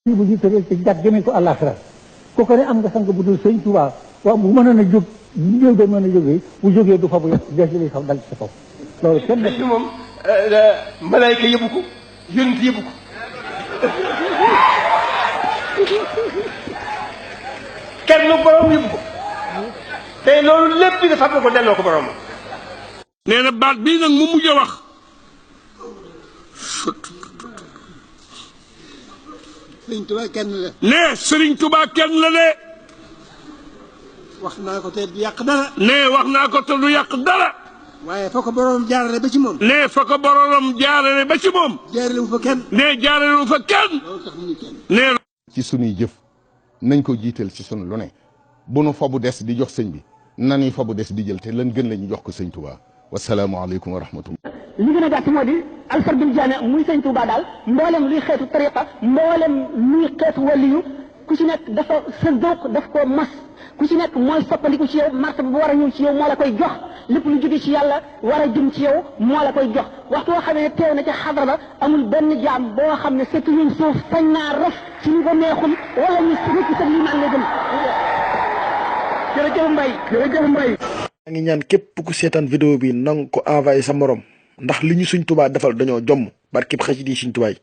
bu ñu tëral ci jàpp jëmee ko àllaaxira ku ko ne am nga sang bu dul sëñ Tuubaa waaw bu mënoon a jóg ñëw doon mën a jógee bu jógee du fa bu des li sax dal ci sa kaw loolu kenn sëñ bi moom malaayka yëbu ko yonent yëbu ko kenn lu borom yëbu ko te loolu lépp di fab na ko delloo ko borom. nee na baat bii nag mu mujj a wax Sëriñ Tuubaa kenn la. nee Sëriñ Tuubaa kenn la de. wax naa ko te du yàq dara. nee wax naa ko te du yàq dara. waaye fa ko boroom jaarale ba ci moom. nee fa ko boroom jaarale ba ci moom. jaarale wu fa kenn. nee jaarale wu fa kenn. loolu tax ñu kenn. nee ci sunuy jëf nañ ko jiital ci sunu lu ne bu nu fa bu des di jox sëñ bi nani fa bu des di jël te lan gën la ñu jox ko sëñ Tuubaa wasalaamualeykum wa rahmatullah. li gën a gàtt moo di alfardul jaame muy sëñ Tuubaa daal mboolem luy xeetu tariqa mboolem luy xeetu waliyu ku ci nekk dafa sa dooq daf koo mas ku ci nekk mooy soppandiku ci yow martaba bu war a ñëw ci yow moo la koy jox lépp lu jóge ci yàlla war a jëm ci yow moo la koy jox waxtu boo xam ne teew na ca xadra ba amul benn jaam boo xam ne sëkk ñun suuf sañ naa raf ci ñu ko neexul wala ñu sukk sa limaan la jëm jërëjëf Mbaye jërëjëf Mbaye. maa ngi ñaan képp ku seetaan vidéo bi nang ko envoyé sa morom ndax li ñu Sëñ Tuubaa defal dañoo jomm barkib xasida yi Sëñ Tuubaa